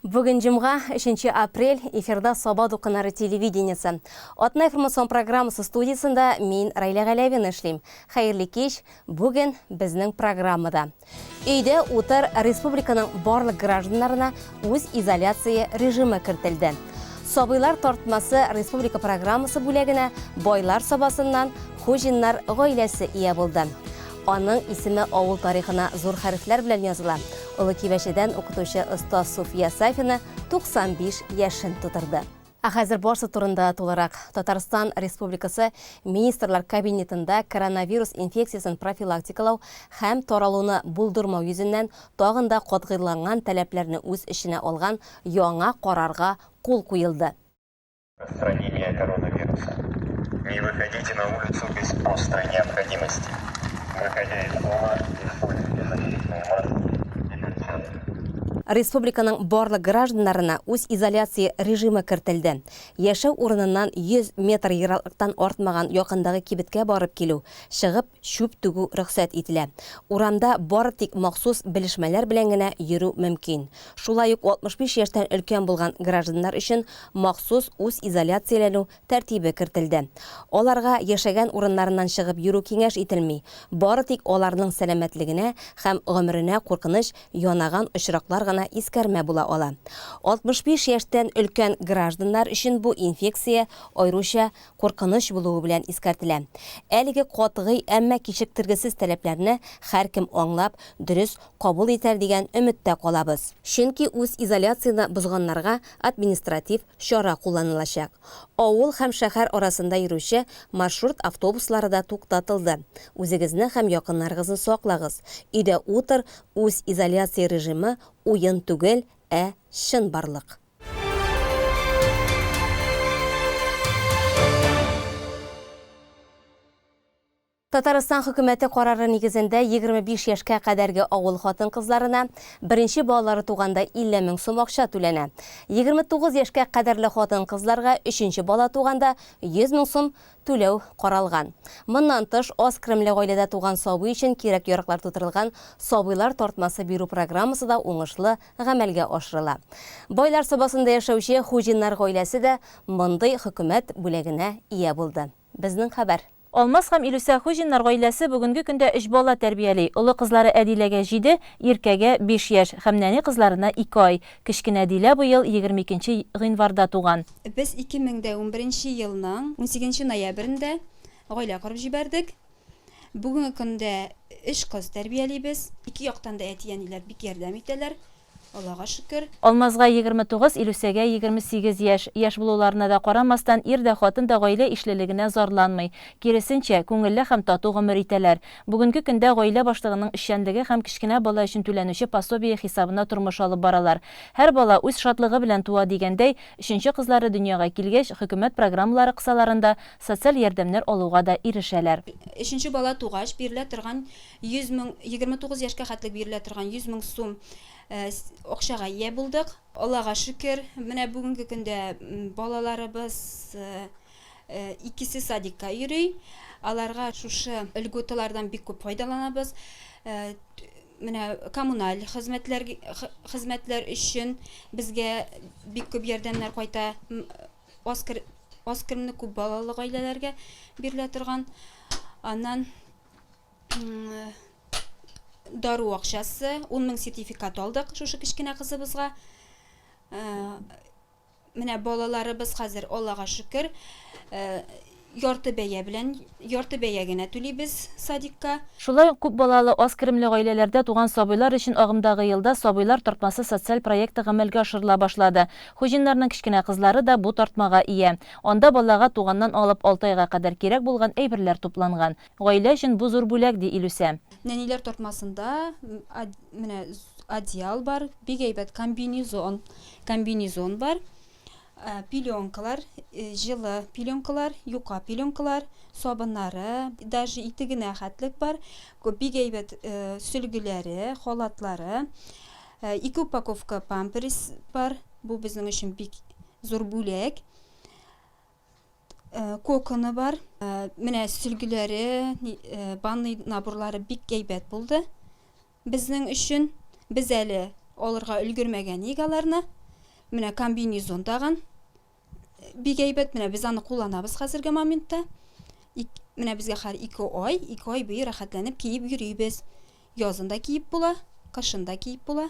Бүген җомга, 3 апрель, эфирда Саба дулкыннары телевидениесе. Атна информацион программасы студиясендә мин Райлә Галәвина эшлим. Хәерле кич, бүген безнең программада. Өйдә утыр республиканың барлык гражданнарына үз изоляция режимы кертелде. Сабыйлар тартмасы республика программасы бүләгенә Байлар Сабасыннан Хуҗиннар гаиләсе ия булды. Аның исеме авыл тарихына зур хәрефләр белән языла. Олы Кибәчедән укытучы остаз Суфия Сафина 95 яшен тутырды. Ә хәзер барсы турында тулырак. Татарстан Республикасы Министрлар Кабинетында коронавирус инфекциясен профилактикалау һәм таралуны булдырмау йөзеннән тагын да катгыйланган таләпләрне үз эченә алган яңа карарга кул куелды. Распространение коронавируса. Не выходите на улицу без острой необходимости. Выходя из дома, используйте защитные маски и перчатки. Республиканың барлык гражданнарына үз изоляция режимы кертелде. Яшәү урыныннан 100 метр ераклыктан артмаган якындагы кибеткә барып килү, чыгып чүп түгү рөхсәт ителә. Урамда бары тик махсус белешмәләр белән генә йөрү мөмкин. Шулай ук 65 яшьтән өлкән булган гражданнар өчен махсус үзизоляцияләнү тәртибе кертелде. Аларга яшәгән урыннарыннан чыгып йөрү киңәш ителми, бары тик аларның сәламәтлегенә һәм гомеренә куркыныч янаган очраклар гына искәрмә була ала. 65 яшьтән өлкән гражданнар өчен бу инфекция аеруча куркыныч булуы белән искәртелә. Әлеге катгый, әмма кичектергесез таләпләрне һәркем аңлап, дөрес кабул итәр дигән өметтә калабыз. Чөнки үзизоляцияне бозганнарга административ чара кулланылачак. Авыл һәм шәһәр арасында йөрүче маршрут автобуслары да туктатылды. Үзегезне һәм якыннарыгызны саклагыз. Өйдә утыр, үзизоляция режимы уен түгел, ә чынбарлык. Татарстан хөкүмәте карары нигезендә 25 яшькә кадәрге авыл хатын-кызларына беренче балалары туганда 50 мең сум акча түләнә. 29 яшькә кадәрле хатын-кызларга өченче бала туганда 100 мең сум түләү каралган. Моннан тыш, аз керемле гаиләдә туган сабый өчен кирәк-яраклар тутырылган сабыйлар тартмасы бирү программасы да уңышлы гамәлгә ашырыла. Байлар Сабасында яшәүче Хуҗиннар гаиләсе дә мондый хөкүмәт бүләгенә ия булды. Безнең хәбәр. Алмаз һәм Илүсә Хуҗиннар гаиләсе бүгенге көндә өч бала тәрбияли. Олы кызлары Әдиләгә җиде, Иркәгә, биш яшь һәм нәни кызларына ике ай. Кечкенә Дилә быел 22 нче гыйнварда туган. Без 2011 нче елның унсигезенче ноябрендә гаилә корып җибәрдек. Бүгенге көндә өч кыз тәрбиялибез. Ике яктан да әти-әниләр бик ярдәм итәләр. Аллага шөкер. Алмазга 29, Илүсәгә 28 яшь. Яшь булуларына да карамастан, ир дә, хатын да гаилә ишлелегенә зарланмый. Киресенчә, күңелле һәм тату гомер итәләр. Бүгенге көндә гаилә башлыгының эшчәнлеге һәм кечкенә бала өчен түләнүче пособие хисабына тормыш алып баралар. Һәр бала үз шатлыгы белән туа дигәндәй, өченче кызлары дөньяга килгәч, хөкүмәт программалары кысаларында социаль ярдәмнәр алуга да ирешәләр. Өченче бала тугач, бирелә торган 100 мең, 29 яшькә хәтлек бирелә торган 100 мең сум акчага ия булдык. Аллага шөкер, менә бүгенге көндә балаларыбыз икесе садикка йөри. Аларга шушы льготалардан бик күп файдаланабыз. Менә коммуналь хезмәтләр хезмәтләр өчен безгә бик күп ярдәмнәр кайта. Аз аз керемле күп балалы гаиләләргә бирелә торган. Аннан дару акчасы, 10 мең сертификат алдык шушы кечкенә кызыбызга. Э, менә балаларыбыз хәзер, Аллага шөкер, э, ярты бәя белән, ярты бәя генә түлибез садикка. Шулай ук күп балалы, аз керемле гаиләләрдә туган сабыйлар өчен агымдагы елда Сабыйлар тартмасы социаль проекты гамәлгә ашырыла башлады. Хуҗиннарның кечкенә кызлары да бу тартмага ия. Анда балага туганнан алып алты айга кадәр кирәк булган әйберләр тупланган. Гаилә өчен бу зур бүләк, ди Илүсә. Нәниләр тартмасында менә одеял бар, бик әйбәт комбинезон, комбинезон бар, пеленкалар, җылы пеленкалар, юка пеленкалар, сабыннары, даже итегенә хәтлек бар, бик әйбәт сөлгеләре, халатлары, ике упаковка памперс бар, бу безнең өчен бик зур бүләк. Э, коконы бар. Э, менә сөлгеләре, э, банный наборлары бик әйбәт булды. Безнең өчен без әле алырга өлгермәгән ик аларны. Менә комбинезон тагын бик әйбәт. Менә без аны кулланабыз хәзерге моментта. Менә безгә хәзер 2 ай, 2 ай буе рәхәтләнеп киеп йөрибез. Язын да киеп була, кышын да киеп була.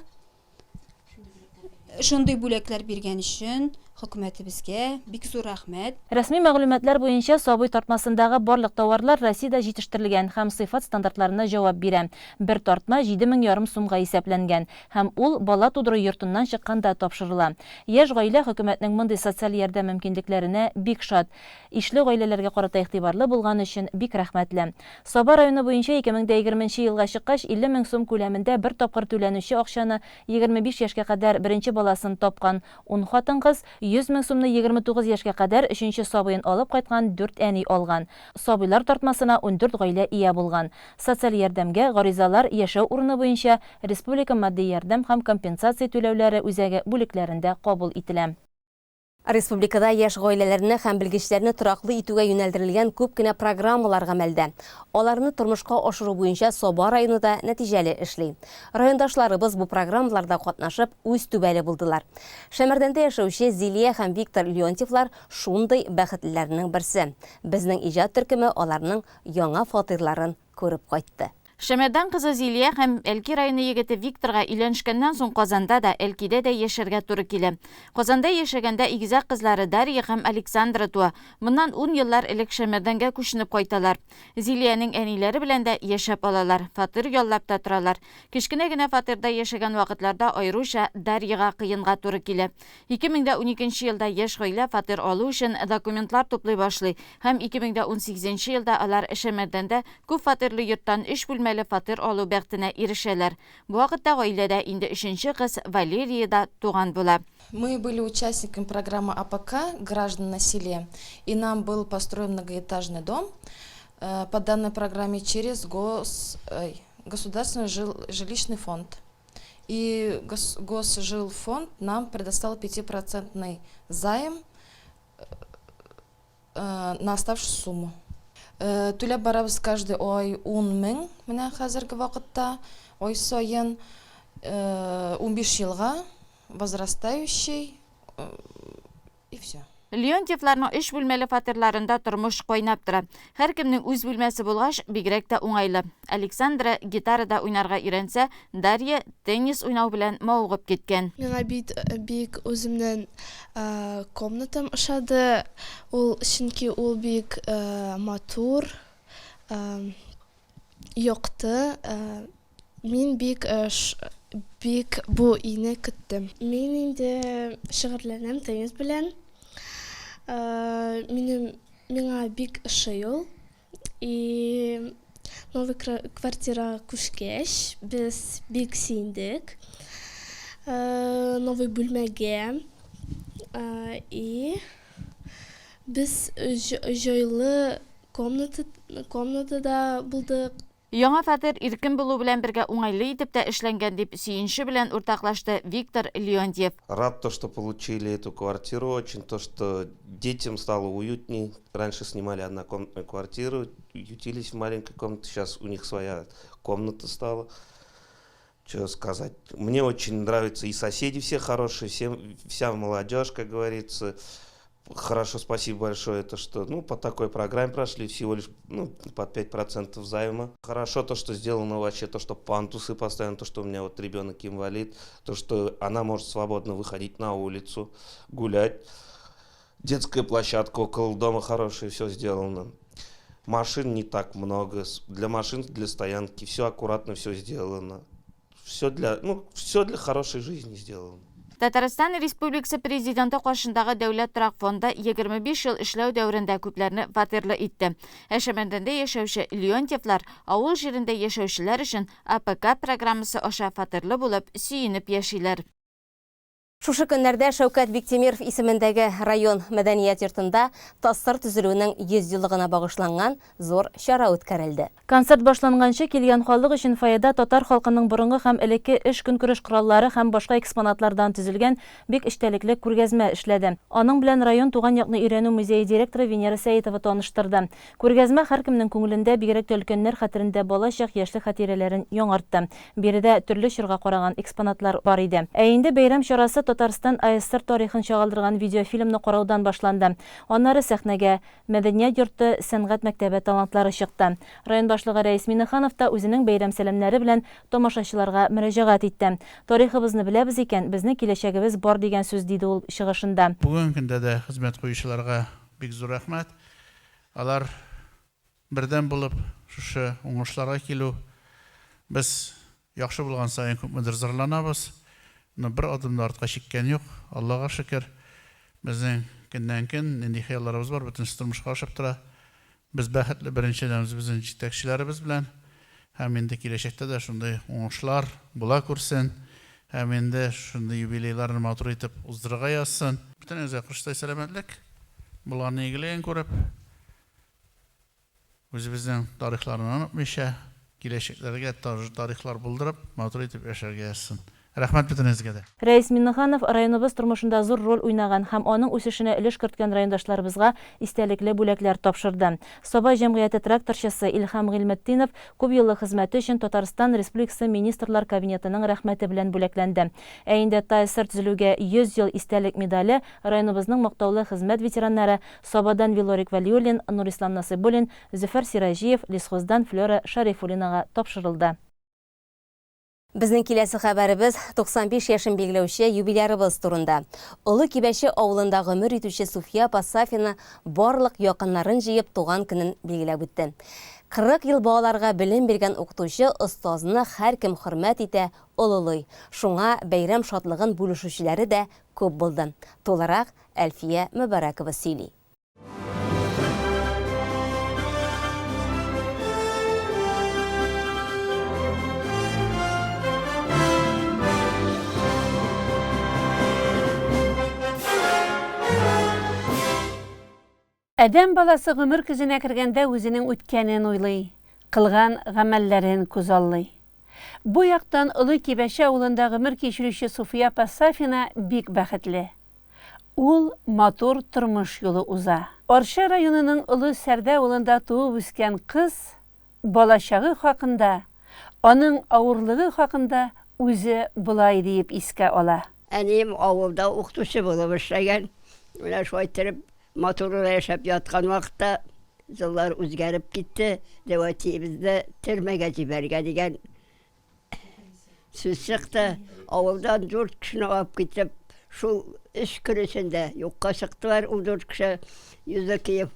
Шундый бүләкләр биргән өчен хөкүмәтебезгә бик зур рәхмәт. Рәсми мәгълүматлар буенча, сабый тартмасындагы барлык товарлар Россиядә җитештерелгән һәм сыйфат стандартларына җавап бирә. Бер тартма 7 мең ярым сумга исәпләнгән һәм ул бала тудыру йортыннан чыкканда тапшырыла. Яшь гаилә хөкүмәтнең мондый социаль ярдәм мөмкинлекләренә бик шат. Ишле гаиләләргә карата игътибарлы булган өчен бик рәхмәтле. Саба районы буенча 2020 нче елга чыккач 50 мең сум күләмендә бер тапкыр түләнүче акчаны 25 яшькә кадәр беренче баласын тапкан ун хатын-кыз, 100 мең сумны 29 яшькә кадәр өченче сабыен алып кайткан дүрт әни алган. Сабыйлар тартмасына 14 гаилә ия булган. Социаль ярдәмгә гаризалар яшәү урыны буенча Республика матди ярдәм һәм компенсация түләүләре үзәге бүлекләрендә кабул ителә. Республикада яшь гаиләләрне һәм белгечләрне тораклы итүгә юнәлдерелгән күп кенә программалар гамәлдә. Аларны тормышка ашыру буенча Саба районы да нәтиҗәле эшли. Райондашларыбыз бу программаларда катнашып, үз түбәле булдылар. Шәмәрдәндә яшәүче Зилия һәм Виктор Леонтьевлар шундый бәхетлеләрнең берсе. Безнең иҗат төркеме аларның яңа фатирларын күреп кайтты. Шәмәрдән кызы Зилия һәм Әлки районы егете Викторга өйләнешкәннән соң Казанда да, Әлкидә дә яшәргә туры килә. Казанда яшәгәндә игезәк кызлары Дарья һәм Александра туа. Моннан ун еллар элек Шәмәрдәнгә күченеп кайталар. Зилиянең әниләре белән дә яшәп алалар, фатир яллап та торалар. Кечкенә генә фатирда яшәгән вакытларда аеруча Дарьяга кыенга туры килә. 2012 нче елда яшь гаилә фатир алу өчен документлар туплый башлый һәм 2018 нче елда алар Шәмәрдәндә күп фатирлы йорттан өч бүлмәле фатир алу бәхетенә ирешәләр. Бу вакытта гаиләдә инде өченче кыз Валерия да туган була. Мы были участниками программы АПК «Граждан на селе», и нам был построен многоэтажный дом по данной программе через гос, Государственный жилищный фонд. И Госжилфонд нам предоставил пятипроцентный займ на оставшуюся сумму. Түләп барабыз каждый ай 10 мең менә хәзерге вакытта, ай саен 15 елга возрастающий и все. Леонтьевларның өч бүлмәле фатирларында тормыш кайнап тора. Һәркемнең үз бүлмәсе булгач, бигрәк тә уңайлы. Александра гитарада уйнарга өйрәнсә, Дарья теннис уйнау белән мавыгып киткән. Миңа бит бик үземнең комнатам ошады. Ул, чөнки ул бик матур, Якты, мин бик бик бу өйне көттем. Мин инде шөгыльләнәм теннис белән. Минем миңа бик ошый ул. И новый квартирага күчкәч, без бик сөендек. Новый бүлмәгә. И без җайлы Комната, комнатада булдык. Яңа фатир иркен булу белән бергә уңайлы итеп тә эшләнгән, дип сөенче белән уртаклашты Виктор Леонтьев. Рад то, что получили эту квартиру, очень то, что детям стало уютней. Раньше снимали однокомнатную квартиру, ютились в маленькой комнате, сейчас у них своя комната стала. Что сказать, мне очень нравится, и соседи все хорошие, всем, вся молодежь, как говорится. Хорошо, спасибо большое, то, что ну, по такой программе прошли, всего лишь ну, под 5% займа. Хорошо то, что сделано вообще, то, что пандусы постоянно, то, что у меня вот ребенок инвалид, то, что она может свободно выходить на улицу, гулять. Детская площадка около дома хорошая, все сделано. Машин не так много, для машин, для стоянки, все аккуратно, все сделано. Все для, ну, все для хорошей жизни сделано. Татарстан Республикасы Президенты каршындагы Дәүләт торак фонды 25 ел эшләү дәверендә күпләрне фатирлы итте. Ә Шәмәрдәндә яшәүче Леонтьевлар авыл җирендә яшәүчеләр өчен АПК программасы аша фатирлы булып, сөенеп яшиләр. Шушы көннәрдә Шәүкәт Биктимиров исемендәге район мәдәният йортында ТАССР төзелүенең 100 еллыгына багышланган зур чара үткәрелде. Концерт башланганчы килгән халык өчен фойеда татар халкының борынгы һәм элекке эш-көнкүреш кораллары һәм башка экспонатлардан төзелгән бик эчтәлекле күргәзмә эшләде. Аның белән район туган якны өйрәнү музее директоры Венера Сәетова таныштырды. Күргәзмә һәркемнең күңелендә, бигрәк тә өлкәннәр хәтерендә балачак, яшьлек хатирәләрен яңартты. Биредә төрле чорга караган экспонатлар бар иде. Ә инде бәйрәм чарасы Татарстан АССР тарихын чагылдырган видеофильмны караудан башланды. Аннары сәхнәгә Мәдәният йорты, сәнгать мәктәбе талантлары чыкты. Район башлыгы Рәис Миннеханов та үзенең бәйрәм сәламнәре белән тамашачыларга мөрәҗәгать итте. Тарихыбызны беләбез икән, безнең киләчәгебез бар дигән сүз, диде ул чыгышында. Бүгенге көндә дә хезмәт куючыларга бик зур рәхмәт. Алар бердәм булып шушы уңышларга килү. Без яхшы булган саен күпмедер зарланабыз. Но бер адым да артка чиккән юк. Аллага шөкер, безнең көннән-көн нинди хыялларыбыз бар, бөтенесе тормышка ашып тора. Без бәхетле, беренчедән, үзебезнең җитәкчеләребез белән. Һәм инде киләчәктә дә шундый уңышлар була күрсен. Һәм инде шундый юбилейларны матур итеп уздырырга язсын. Бөтенегезгә корычтай сәламәтлек, булган игелеген күреп, Үзебезнең тарихларны онытмыйча, киләчәкләргә тарихлар булдырып, матур итеп яшәргә язсын. Рәхмәт бөтенегезгә дә. Рәис Миннеханов районыбыз тормышында зур роль уйнаган һәм аның үсешенә өлеш керткән райондашларыбызга истәлекле бүләкләр тапшырды. Саба җәмгыяте тракторчысы Илһам Гыйльметдинов күпьеллык хезмәте өчен Татарстан Республикасы Министрлар Кабинетының Рәхмәте белән бүләкләнде. Ә инде ТАССР төзелүгә 100 ел истәлек медале районыбызның мактаулы хезмәт ветераннары Сабадан Вилорик Вәлиуллин, Нурислам Насыйбуллин, Зөфәр Сираҗиев, Лесхоздан Флера Шәрифуллинага тапшырылды. Безнең киләсе хәбәребез 95 яшен билгеләүче юбилярыбыз турында. Олы Кибәче авылында гомер итүче Суфия апа Сафина барлык якыннарын җыеп туган көнен билгеләп үтте. 40 ел балаларга белем биргән укытучы остазны һәркем хөрмәт итә, олылый. Шуңа бәйрәм шатлыгын бүлешүчеләре дә күп булды. Тулырак Әлфия Мөбарәкова сөйли. Адәм баласы гомер көзенә кергәндә үзенең үткәнен уйлый, кылган гамәлләрен күзаллый. Бу яктан Олы Кибәче авылында гомер кичерүче Суфия апа Сафина бик бәхетле. Ул матур тормыш юлы уза. Арча районының Олы Сәрдә авылында туып үскән кыз балачагы хакында, аның авырлыгы хакында үзе болай диеп искә ала. Әнием авылда укытучы булып эшләгән. Менә шулай иттереп матур гына яшәп яткан вакытта еллар үзгәреп китте. Дәү әтиебезне төрмәгә җибәрергә дигән сүз чыкты. Авылдан дүрт кешене алып китеп, шул өч көн эчендә юкка чыктылар ул дүрт кеше. Юзакиев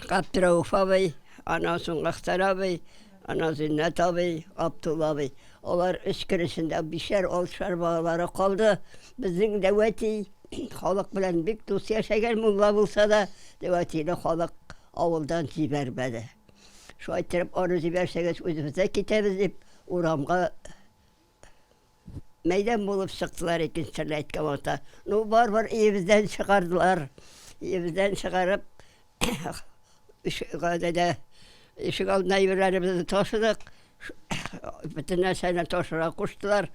Габдрәүф абый, аннан соң Әхтәр абый, аннан Зиннәт абый, Абдулла абый. Алар өч көн эчендә бишәр, алтышар балалары калды. Безнең дәү әти халык белән бик дус яшәгән мулла булса да, дәү әтине халык авылдан җибәрмәде. Шулай иттереп, аны җибәрсәгез, үзебез дә китәбез дип, урамга мәйдан булып чыктылар икенче төрле әйткән вакытта. Ну, барыбер өебездән чыгардылар. Өебездән чыгарып, ишек ишек алдына әйберләребезне ташыдык. Бөтен нәрсәне ташырга куштылар.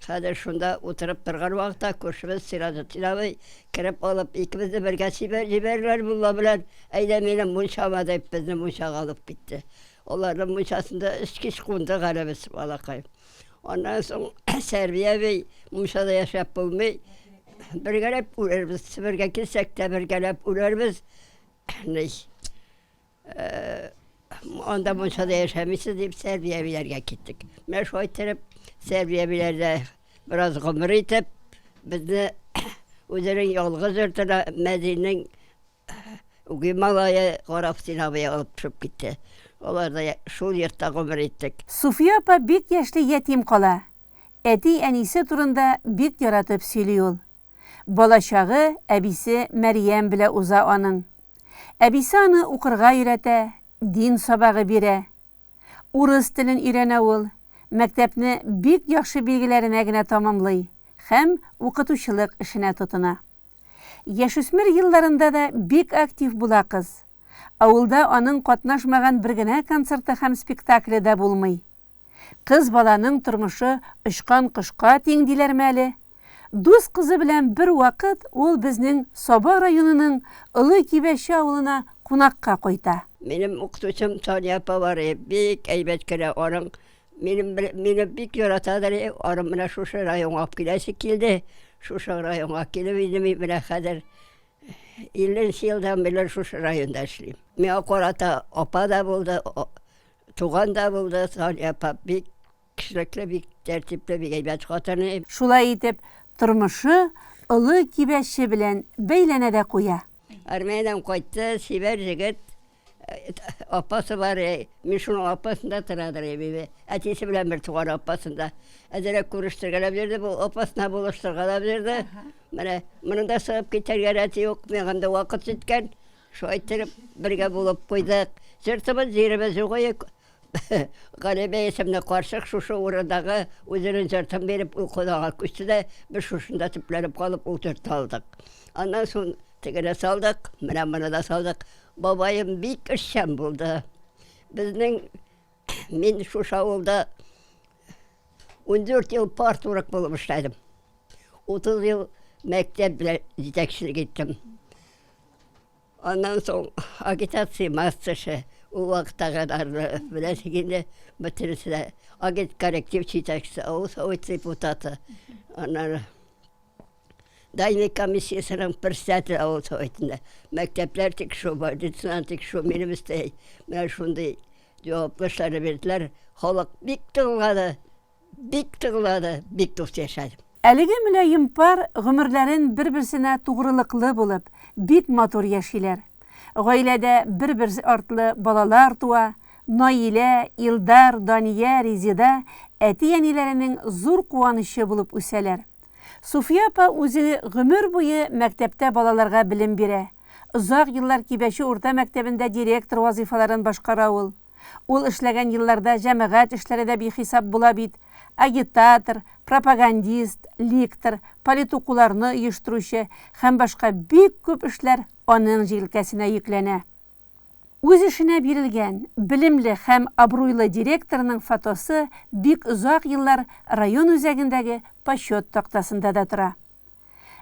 Хәзер шунда утырып торган вакытта күршебез Сираҗетдин абый кереп алып, икебезне бергә җибәрделәр мулла белән. Әйдә минем мунчама дип, безне мунчага алып китте. Аларның мунчасында өч кич кундык әле без, балакай. Аннан соң Сәрби әби, мунчада яшәп булмый, бергәләп үләрбез, Себергә килсәк тә бергәләп үләрбез. Ни, анда мунчада яшәмисез дип Сәрби әбиләргә киттек. Менә шулай иттереп Сәрби әбиләрдә бераз гомер итеп, безне үзенең ялгыз йортына Мәдинең үги малае Гарафтин абый алып төшеп китте. Алар да шул йортта гомер иттек. Суфия апа бик яшьли ятим кала. Әти-әнисе турында бик яратып сөйли ул. Балачагы әбисе Мәрьям белә уза аның. Әбисе аны укырга өйрәтә, дин сабагы бирә. Урыс телен өйрәнә ул, мәктәпне бик яхшы билгеләренә генә тәмамлый һәм укытучылык эшенә тотына. Яшүсмер елларында да бик актив була кыз. Авылда аның катнашмаган бер генә концерты һәм спектакле дә булмый. Кыз баланың тормышы очкан кошка тиң диләрме әле? Дус кызы белән бервакыт ул безнең Саба районының Олы Кибәче авылына кунакка кайта. Минем укытучым Сания апа бар иде, бик әйбәт кенә, аның Минем мине бик яратадыр, аны менә шушы районга алып киләсе килде. Шушы районга килеп инде мин менә хәзер 50 нче елдан бирле шушы районда эшлим. Миңа карата апа да булды, туган да булды. Сания апа бик кешелекле, бик тәртипле, бик әйбәт хатын. Шулай итеп, тормышы Олы Кибәче белән бәйләнә дә куя. Армиядән кайтты, чибәр җегет, апасы бар, мин шуның апасында торадыр бибе. Әтисе белән бер туган апасында. Әзерәк күрештергәләп йөрде, бу апасына булыштыргалап йөрде. Менә моның да чыгып китәргә рәте юк, миңа да вакыт җиткән. Шулай иттереп бергә булып куйдык. Йортыбыз, җиребез юк Галимә исемле карчык шушы урындагы үзенең йортын биреп, ул кодага күчте дә, без шушында төпләнеп калып, ул йортны алдык. Аннан соң тегене салдык, менә моны да салдык. Бабаем бик эшчән булды. Безнең мин шушы авылда 14 ел парторг булып эшләдем. 30 ел мәктәп белән җитәкчелек иттем. Аннан соң агитация массасы, ул вакыттагыларны беләсең инде, бөтенесе дә агитколлектив җитәкчесе, авыл совет депутаты, аннары даими комиссиясенең председателе авыл советында, мәктәпләр тикшерү, больницаны тикшерү минем өстә. Менә шундый җаваплы эшләрне бирделәр. Халык бик тыңлады. Бик тыңлады, бик дус яшәде. Әлеге мөлаем пар гомерләрен бер-берсенә тугрылыклы булып, бик матур яшиләр. Гаиләдә бер-бер артлы балалар туа, Наилә, Илдар, Дания, Резеда әти-әниләренең зур куанычы булып үсәләр. Суфия апа үзе гомер буе мәктәптә балаларга белем бирә. Озак еллар Кибәче урта мәктәбендә директор вазыйфаларын башкара ул. Ул эшләгән елларда җәмәгать эшләре дә бихисап була бит, агитатор, пропагандист, лектор, политукуларны оештыручы һәм башка бик күп эшләр аның җилкәсенә йөкләнә. Үз эшенә бирелгән, белемле һәм абруйлы директорның фотосы бик озак еллар район үзәгендәге Почет тактасында да тора.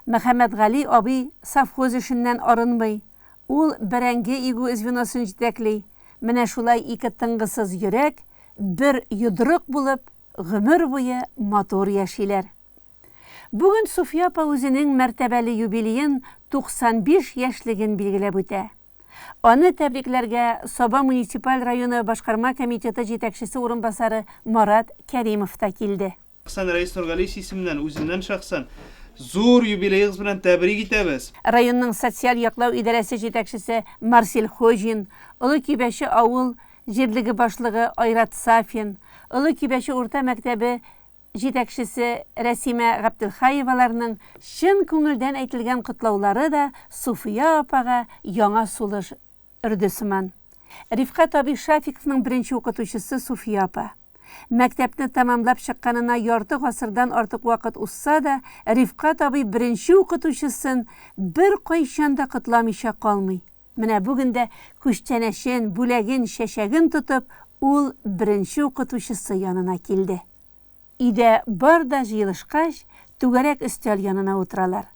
Мөхәммәтгали абый совхоз эшеннән арынмый. Ул бәрәңге игү звеносын җитәкли. Менә шулай ике тынгысыз йөрәк, бер йодрык булып, гомер буе матур яшиләр. Бүген Суфия апа үзенең мәртәбәле юбилеен, 95 яшьлеген билгеләп үтә. Аны тәбрикләргә Саба муниципаль районы башкарма комитеты җитәкчесе урынбасары Марат Кәримов та килде. Шәхсән Рәис Нургалиевич исеменнән, үземнән шәхсән зур юбилеегыз белән тәбрик итәбез. Районның социаль яклау идарәсе җитәкчесе Марсель Хуҗин, Олы Кибәче авыл җирлеге башлыгы Айрат Сафин, Олы Кибәче урта мәктәбе җитәкчесе Рәсимә Габделхаеваларның чын күңелдән әйтелгән котлаулары да Суфия апага яңа сулыш өрде сыман. Рифкать абый Шафиковның беренче укытучысы Суфия апа. Мәктәпне тәмамлап чыкканына ярты гасырдан артык вакыт узса да, Рифкать абый беренче укытучысын беркайчан да котламыйча калмый. Менә бүген дә күчтәнәчен, бүләген, чәчәген тотып, ул беренче укытучысы янына килде. Өйдә бар да җыелышкач, түгәрәк өстәл янына утыралар.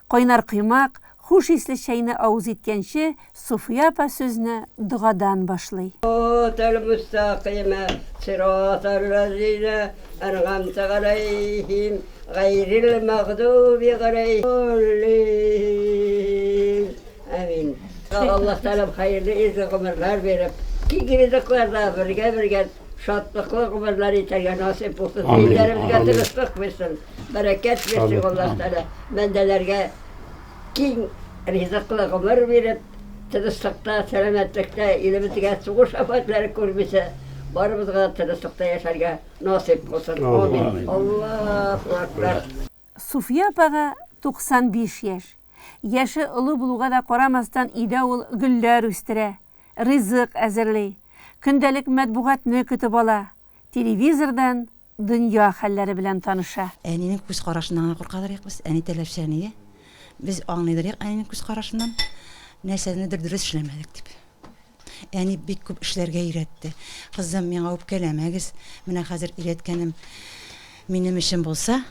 Кайнар коймак, хуш исле чәйне авыз иткәнче, Суфия апа сүзне догадан башлый. Сиратал-мустакыймә, сиратал-ләзинә әнгамтә галәйһим, гәйрил-мәгъдүби галәйһим. Амин. Аллаһ Тәгаләм хәерле изге гомерләр биреп, киң ризыкларда бергә-бергә шатлыклы гомерләр итәргә насыйп булсын. Өйләребезгә тынычлык бирсен. Бәрәкәт бирсен Аллаһ Тәгалә. Бәндәләргә киң ризыклы гомер биреп, тынычлыкта, сәламәтлектә, илебезгә сугыш афәтләре күрмичә, барыбызга да тынычлыкта яшәргә насыйп булсын. Амин. Аллаһу әкбәр. Суфия апага 95 яшь. Яше олы булуга да карамастан, өйдә ул гөлләр үстерә, ризык әзерли, көндәлек матбугатны көтеп ала, телевизордан дөнья хәлләре белән таныша. Әнинең күз карашыннан гына куркадыр идек без. Әни таләпчән иде. Без аңлыйдыр идек әнинең күз карашыннан, нәрсәнедер дөрес эшләмәдек дип. Әни бик күп эшләргә өйрәтте. Кызым, миңа үпкәләмәгез. Менә хәзер өйрәткәнем минем өчен булса,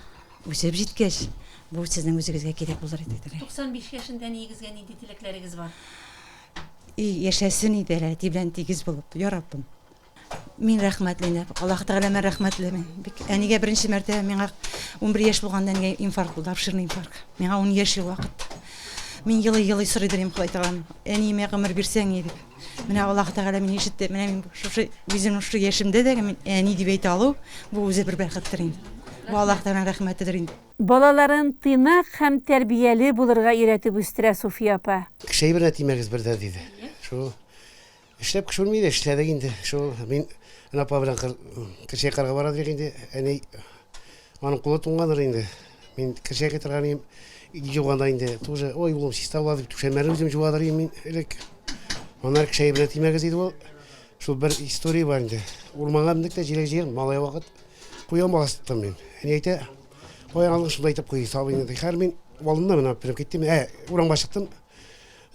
үсеп җиткәч, бу сезнең үзегезгә кирәк булыр иде, диде. 95 яшендә әниегезгә нинди теләкләрегез бар? И, яшәсен иде әле, әти белән тигез булып, я Раббым. Мин рәхмәтле инде. Аллаһ Тәгаләмә рәхмәтле мин. Бик әнигә беренче мәртәбә миңа 11 яшь булганда әнигә инфаркт булды, обширный инфаркт. Миңа 10 яшь ел вакыт. Мин елый-елый сорыйдыр идем Ходай Тәгаләдән. Әниемә гомер бирсәң иде дип. Менә Аллаһ Тәгалә мине ишетте. Менә мин шушы үземнең шушы яшемдә дә мин әни дип әйтә алу, бу үзе бер бәхеттер инде. Бу Аллаһ Тәгаләнең рәхмәтедер инде. Балаларын тыйнак һәм тәрбияле булырга өйрәтеп үстерә Суфия апа. Кеше әйберенә тимәгез бер дә, диде. Шул Эшләп кеше үлми дә, эшләдек инде. Шул мин Әнә апа белән кеше йыгарга бара дидек инде. Әни аның кулы туңгандыр инде. Мин кеше кайтырга идем. Юганда инде тоже, ой, улым, чиста була дип түшәмнәрне үзем жуадыр идем мин элек. Аннары кеше әйберенә тимәгез диде ул. Шул бер история бар инде. Урманга мендек тә җиләк җыйган, малай вакыт. Куян баласы тоттым мин. Әни әйтә, каян алдың, шунда әйтеп куй, сабыйны ди. Хәер мин алдым да менә менеп киттем. Ә, урамга чыктым.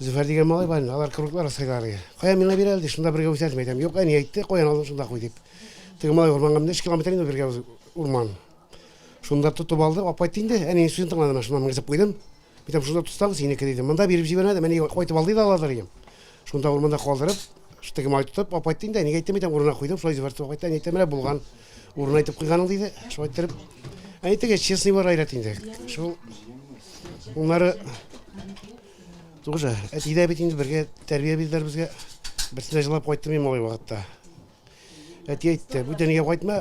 Зөфәр дигән малай бар инде, алар круглар ясыйлар иде. Кая миңа бир әле, ди, шунда бергә үсәрбез. Әйтәм, юк, әни әйтте, каян алдың, шунда куй, дип. Теге малай урманга менде, өч километр инде бергә урман. Шунда тотып алды, апа әйтте инде, әнинең сүзен тыңладым, мен шунда менгезеп куйдым. Әйтәм, шунда тотсаң, синеке, дидем. Монда биреп җибәрмәдем, әни кайтып алды да аладыр идем. Шунда урманда калдырып, теге малай тотып, апа әйтте инде, әнигә әйттем, әйтәм, урынына куйдым, шулай Зөфәр тотып кайтты, әни әйтте, менә булган, урынына әйтеп куйганың, диде. Шулай иттереп, әни теге честный бар Айрат инде. Шул, уннары Тоже, әти дә бит инде бергә тәрбия бирделәр безгә. Берсенә җылап кайттым мин малай вакытта. Әти әйтте, бүтән өйгә кайтма,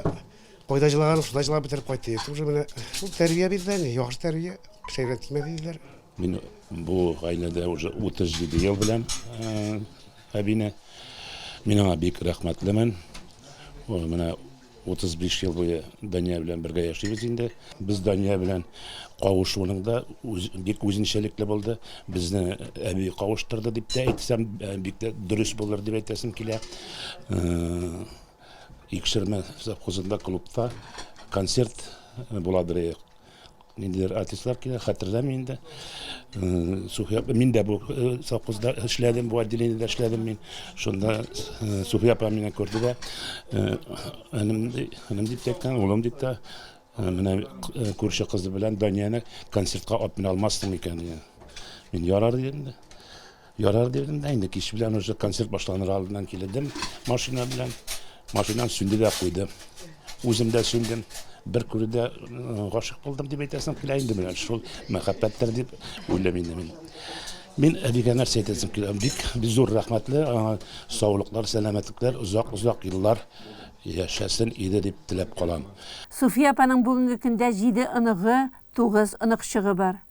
кайда җылаганың шунда җылап бетереп кайт диде. Тоже менә шул тәрбия бирделәр инде, яхшы тәрбия, кеше әйберен тимә диделәр. Мин бу гаиләдә уже 37 ел беләм әбине. Мин аңа бик рәхмәтлемен. Менә 35 ел буе Дания белән бергә яшибез инде. Без Дания белән кавышуның да үз, бик үзенчәлекле булды. Безне әби кавыштырды дип тә әйтсәм, э, бик тә дөрес булыр дип әйтәсем килә. Э, Икшермә совхозында клубта концерт э, буладыр Ниндидер артистлар килә, хәтерләмим инде. Э, Суфия, мин дә бу э, совхозда эшләдем, бу отделениедә эшләдем мин. Шунда э, Суфия апа мине күрде дә, энем, энем дип тә әйткән, улым дип тә, менә күрше кызы белән Данияне концертка алып менә алмассың микән дигән. Мин ярар дидем дә. Ярар дидем дә, инде кич белән уже концерт башланыр алдыннан килдем машина белән. Машинам сүнде дә куйды. Үзем дә сүндем. Бер күрүдә э, гашыйк булдым дип әйтәсем килә инде менә шул мәхәббәттер дип уйлыйм инде мин. Мин әбигә нәрсә әйтәсем килә? Бик зур рәхмәтле, аңа саулыклар, сәламәтлекләр, озак-озак еллар яшәсен иде дип теләп калам. Суфия апаның бүгенге көндә җиде оныгы, тугыз оныкчыгы бар.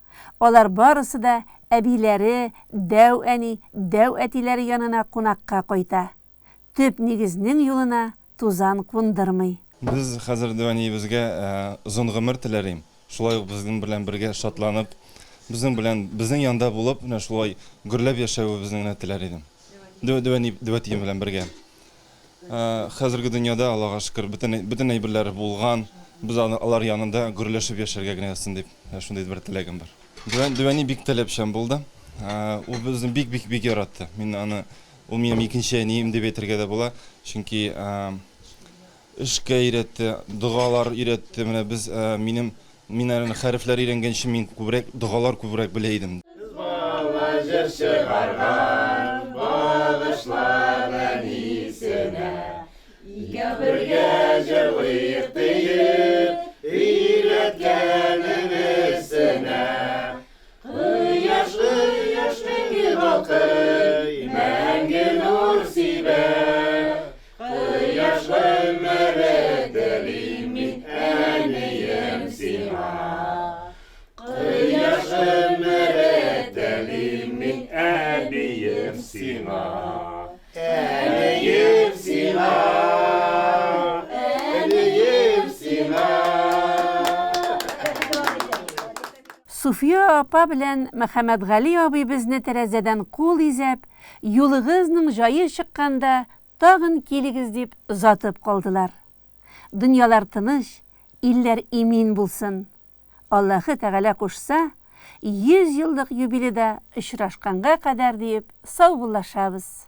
Алар барысы да әбиләре, дәү әни, дәү әтиләре янына кунакка кайта. Төп нигезнең юлына тузан кундырмый. Без хәзер дәү әниебезгә озын гомер теләр им. Шулай ук безнең белән бергә шатланып, безнең белән, безнең янда булып, менә шулай гөрләп яшәвебезне генә теләр идем. Дәү әни, дәү әтием белән бергә. Хәзерге дөньяда, Аллага шөкер, бөтен бөтен әйберләре булган. Без аны алар янында гөрләшеп яшәргә генә язсын дип, шундый бер теләгем бар. Дәү дәү әни бик таләпчән булды. Ул безне бик-бик-бик яратты. Мин аны, ул минем икенче әнием дип әйтергә дә була. Чөнки эшкә өйрәтте, догалар өйрәтте. Менә без, минем Мин әле хәрефләр өйрәнгәнче мин күбрәк догалар күбрәк белә идем. Бала җыр чыгарган, багышлап әнисенә. Икәү бергә җырлыйк диеп, өйрәткән энесенә. Кояшлы яшь мәңге балкый, мәңге нур сибә. Кояш гомере телим мин, әнием, сиңа. Кояш гомере телим мин, әбием, сиңа. Әнием сиңа, әнием сиңа. Суфия апа белән Мөхәммәтгали абый безне тәрәзәдән кул изәп, юлыгызның җае чыкканда Тагын килегез дип озатып калдылар. Дөньялар тыныч, илләр имин булсын. Аллаһы Тәгалә кушса, 100 еллык юбиледа очрашканга кадәр диеп саубуллашабыз.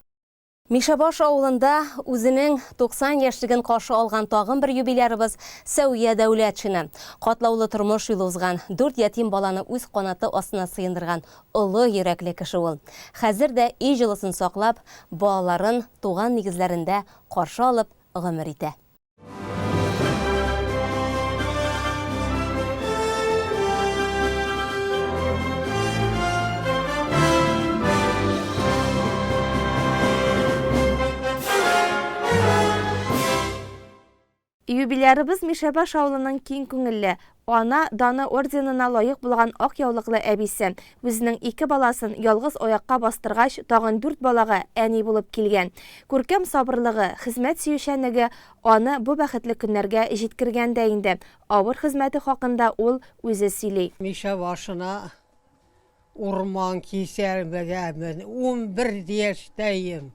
Мишәбаш авылында үзенең 90 яшьлеген каршы алган тагын бер юбилярыбыз Сәүия Дәүләтшина. Катлаулы тормыш юлы узган, дүрт ятим баланы үз канаты астына сыендырган олы йөрәкле кеше ул. Хәзер дә өй җылысын саклап, балаларын туган нигезләрендә каршы алып, гомер итә. Юбилярыбыз Мишәбаш авылының киң күңелле, Ана даны орденына лаек булган ак яулыклы әбисе. Үзенең ике баласын ялгыз аякка бастыргач, тагын дүрт балага әни булып килгән. Күркәм сабырлыгы, хезмәт сөючәнлеге аны бу бәхетле көннәргә җиткергән дә инде. Авыр хезмәте хакында ул үзе сөйли. Мишәбашына урман кисәргәмен, 11 яшьтәем.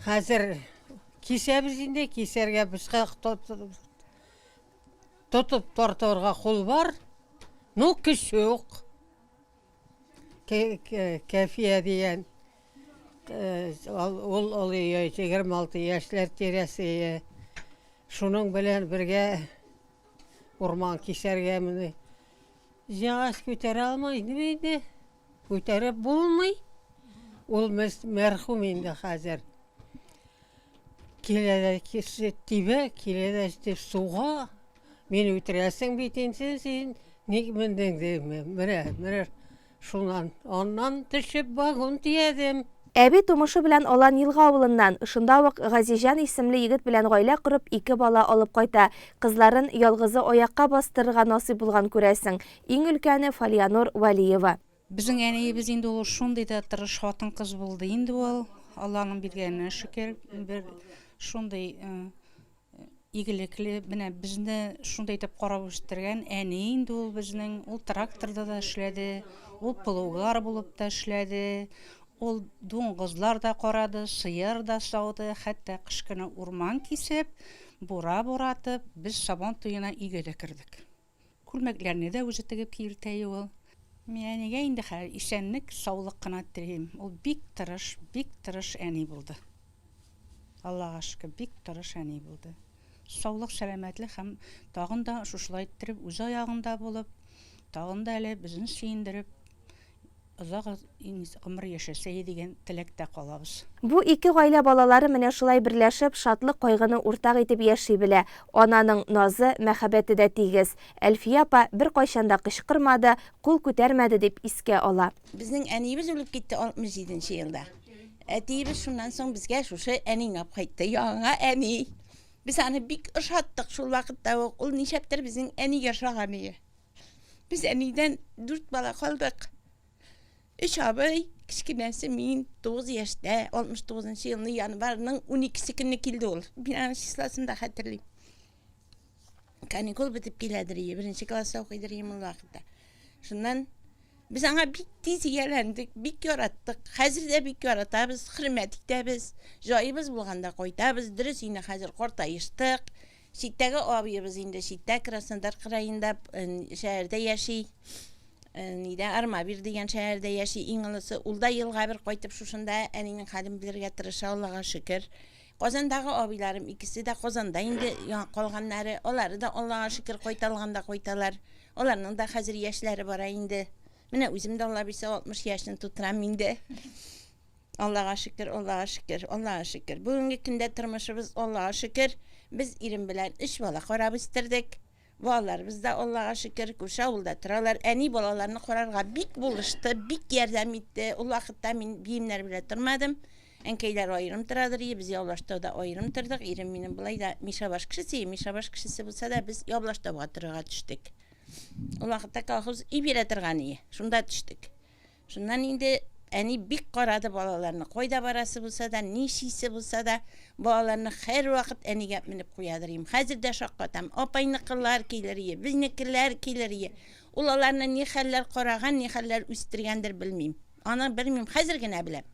Хәзер кисәбез инде, кисәргә пычкак тотып тартырга кул бар, ну көч юк. Кәфия дигән ул олы 26 яшьләр тирәсе. Шуның белән бергә урман кисәргә менә җиһаз күтәрә алмый инде. Күтәреп булмый. Ул мәрхүм инде хәзер. Килә дә тибә, килә дә дип суга. Мин үтерәсең бит инде син, ник мендең дим. Менә, менә шуннан, аннан төшеп вагон төядем. Әби тумышы белән Алан Елга авылыннан. Шунда ук Газизҗан исемле егет белән гаилә корып, ике бала алып кайта. Кызларын ялгызы аякка бастырырга насыйп булган, күрәсең. Иң өлкәне Фалиянур Вәлиева. Безнең әниебез инде ул шундый да тырыш хатын-кыз булды инде ул. Алланың биргәненә шөкер, бер шундый игелекле, менә безне шундый итеп карап үстергән әни инде ул безнең. Ул тракторда да эшләде, ул плугар булып та эшләде, ул дуңгызлар да карады, сыер да сауды, хәтта кыш көне урман кисеп, бура буратып, без Сабан туена өйгә дә кердек. Күлмәкләрне дә үзе тегеп киертә ул. Мин әнигә инде хәзер исәнлек, саулык кына телим. Ул бик тырыш, бик тырыш әни булды. Аллага шөкер, бик тырыш әни булды. Саулык, сәламәтлек һәм тагын да шушылай иттереп үз аягында булып, тагын да әле безне сөендереп, озак гомер яшәсә иде дигән теләктә калабыз. Бу ике гаилә балалары менә шулай берләшеп, шатлык-кайгыны уртак итеп яши белә. Ананың назы, мәхәббәте дә тигез. Әлфия апа беркайчан да кычкырмады, кул күтәрмәде дип искә ала. Безнең әниебез үлеп китте 67 нче елда. Әтиебез шуннан соң безгә шушы әнине алып кайтты. Яңа әни. Без аны бик ошаттык шул вакытта ук. Ул нишләптер безнең әнигә ошаган иде. Без әнидән дүрт бала калдык. Өч абый, кечкенәсе мин, 9 яшьтә, 69 елны январьның 12 көнне килде ул. Мин аның числосын да хәтерлим. Каникул бетеп киләдер ие, беренче класста укыйдыр ием ул вакытта. Шуннан без аңа бик тиз ияләндек, бик яраттык. Хәзер дә бик яратабыз, хөрмәт итәбез. Җаебыз булганда кайтабыз. Дөрес, инде хәзер картаештык. Читтәге абыебыз инде читтә, Краснодар краенда шәһәрдә яши. Нидә Армавир дигән шәһәрдә яши иң олысы. Ул да елга бер кайтып шушында әнинең хәлен белергә тырыша, Аллага шөкер. Казандагы абыйларым икесе дә Казанда инде калганнары. Алары да Аллага шөкер кайта алганда кайталар. Аларның да хәзер яшьләре бара инде. Менә үзем дә Алла бирсә 60 яшьне тутырам инде. Аллага шөкер, Аллага шөкер, Аллага шөкер. Бүгенге көндә тормышыбыз Аллага шөкер. Без ирем белән өч бала карап үстердек. Балаларыбыз да Аллага шөкер, күрше авылда торалар. Әни балаларны карарга бик булышты, бик ярдәм итте. Ул вакытта мин биемнәр белән тормадым. Әнкәйләр аерым торадыр иде, без Явлаштауда аерым тордык. Ирем минем болай да Мишәбаш кешесе, Мишәбаш кешесе булса да, без Явлаштауга торырга төштек. Ул вакытта колхоз өй бирә торган иде, шунда төштек. Шуннан инде әни бик карады балаларны. Кайда барасы булса да, нишисе булса да, балаларны һәрвакыт әнигә менеп куядыр идем. Хәзер дә шаккатам. Апайныкылар килер ие, безнекеләр килер ие. Ул аларны ни хәлләр караган, ни хәлләр үстергәндер белмим. Аны белмим, хәзер генә беләм.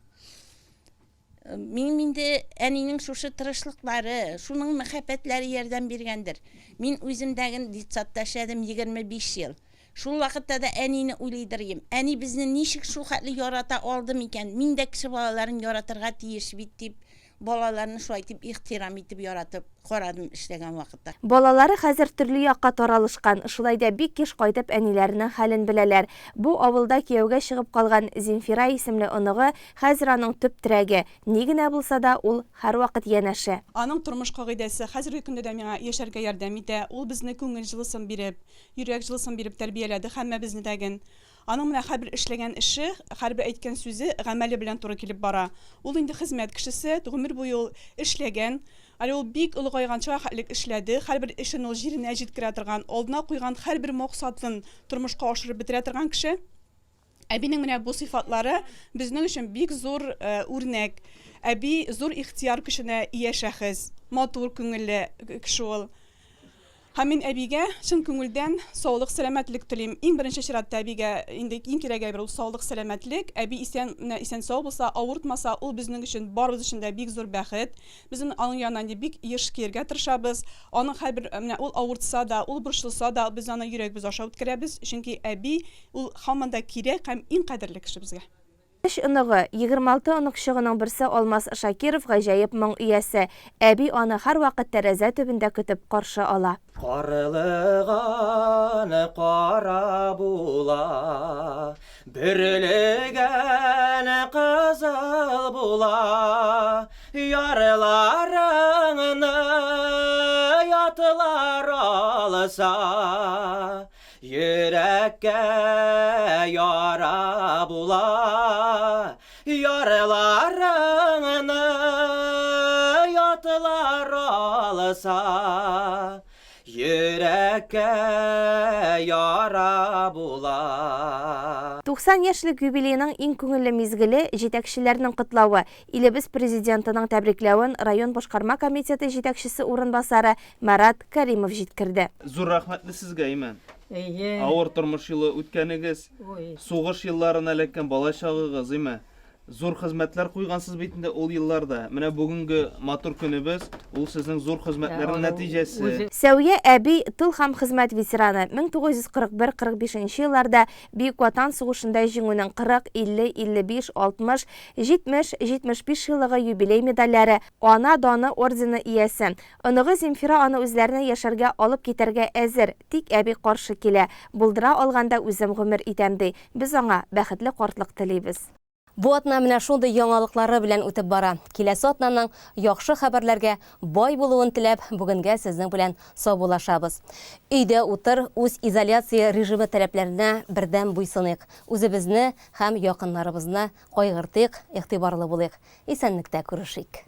Минем инде әнинең шушы тырышлыклары, шуның мәхәббәтләре ярдәм биргәндер. Мин үзем дәген детсадта эшләдем 25 ел. Шул вакытта да әнине уйлыйдыр идем. Әни безне ничек шул хәтле ярата алды микән? Мин дә кеше балаларын яратырга тиеш бит дип. Балаларны шулай итеп ихтирам итеп яратып карадым эшләгән вакытта. Балалары хәзер төрле якка таралышкан, шулай да бик еш кайтып әниләренең хәлен беләләр. Бу авылда кияүгә чыгып калган Земфира исемле оныгы хәзер аның төп терәге, ни генә булса да, ул һәрвакыт янәшә. Аның тормыш кагыйдәсе хәзерге көндә дә миңа яшәргә ярдәм итә. Ул безне күңел җылысын биреп, йөрәк җылысын биреп тәрбияләде һәммәбезне дәген. Аның менә һәрбер эшләгән эше, һәрбер әйткән сүзе гамәле белән туры килеп бара. Ул инде хезмәт кешесе, гомер буе ул эшләгән. Әле ул бик олыгайганчыга хәтлек эшләде, һәрбер эшен ул җиренә җиткерә торган, алдына куйган һәрбер максатын тормышка ашырып бетерә торган кеше. Әбинең менә бу сыйфатлары безнең өчен бик зур үрнәк. Әби зур ихтыяр көченә ия шәхес, матур күңелле кеше ул. Һәм мин әбигә чын күңелдән саулык, сәламәтлек телим. Иң беренче чиратта әбигә инде иң кирәк әйбер ул саулык, сәламәтлек. Әби исән, менә исән-сау булса, авыртмаса, ул безнең өчен, барыбыз өчен дә бик зур бәхет. Без аның янына инде бик еш килергә тырышабыз. Аның һәрбер, менә ул авыртса да, ул борчылса да, без аны йөрәгебез аша үткәрәбез. Чөнки әби ул һаман да кирәк һәм иң кадерле кеше безгә. Өч оныгы, 26 оныкчыгының берсе Алмаз Шакиров гаҗәеп моң иясе. Әби аны һәрвакыт тәрәзә төбендә көтеп каршы ала. Карлыган кара була, Бөрлегән кызыл була, Ярларыңны ятлар алса, Йөрәккә яра була, Яраларыңны ятлар алса, Йөрәккә яра була. 90 яшьлек юбилейның иң күңелле мизгеле, җитәкчеләрнең котлавы. Илебез Президентының тәбрикләвен район башкарма комитеты җитәкчесе урынбасары Марат Кәримов җиткерде. Зур рәхмәтле сезгә, Имән. Әйе. Авыр тормыш юлы үткәнегез, Ой. сугыш елларына эләккән бала чагыгыз, име? Зур хезмәтләр куйгансыз бит инде ул елларда. Менә бүгенге матур көнебез, ул сезнең зур хезмәтләрнең нәтиҗәсе. Сәвия әби, тыл һәм хезмәт ветераны, 1941-45 нче елларда Бөек Ватан сугышында Җиңүнең 40, 50, 55, 60, 70, 75 еллыгы юбилей медальләре, Ана даны ордены иясе. Оныгы Земфира аны үзләренә яшәргә алып китәргә әзер, тик әби каршы килә. Булдыра алганда үзем гомер итәм, ди. Без аңа бәхетле картлык телибез. Бу атна менә шундый яңалыклары белән үтеп бара. Киләсе атнаның яхшы хәбәрләргә бай булуын теләп, бүгенгә сезнең белән саубуллашабыз. Өйдә утыр, үзизоляция режимы таләпләренә бердәм буйсыныйк. Үзебезне һәм якыннарыбызны кайгыртыйк, игътибарлы булыйк. Исәнлектә күрешик.